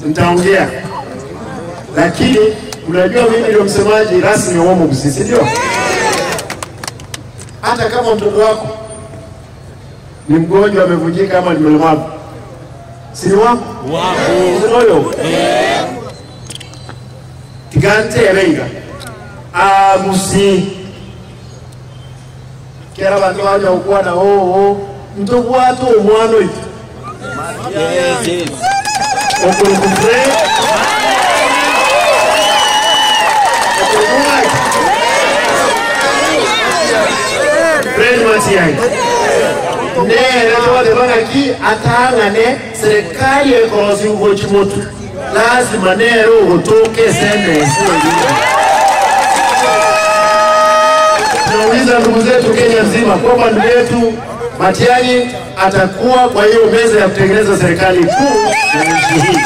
Nitaongea. Lakini unajua mimi ndio msemaji rasmi wa Mugusii, si ndio? Hata kama mtoto wako ni mgonjwa, amevunjika ama ni mlemavu, si ni wako? Wako. Tigante erenga amusi kera bantu baja okwana oo ntobwato omwana oyo okurukufre Fred Matiang'i nere tobate atang'ane serikali ekorosi ugochimotu lazima nere ugotoke senesi. Tunauliza ndugu zetu Kenya nzima kwamba ndugu yetu Matiang'i atakuwa kwa hiyo meza ya kutengeneza serikali kuu ya nchi hii.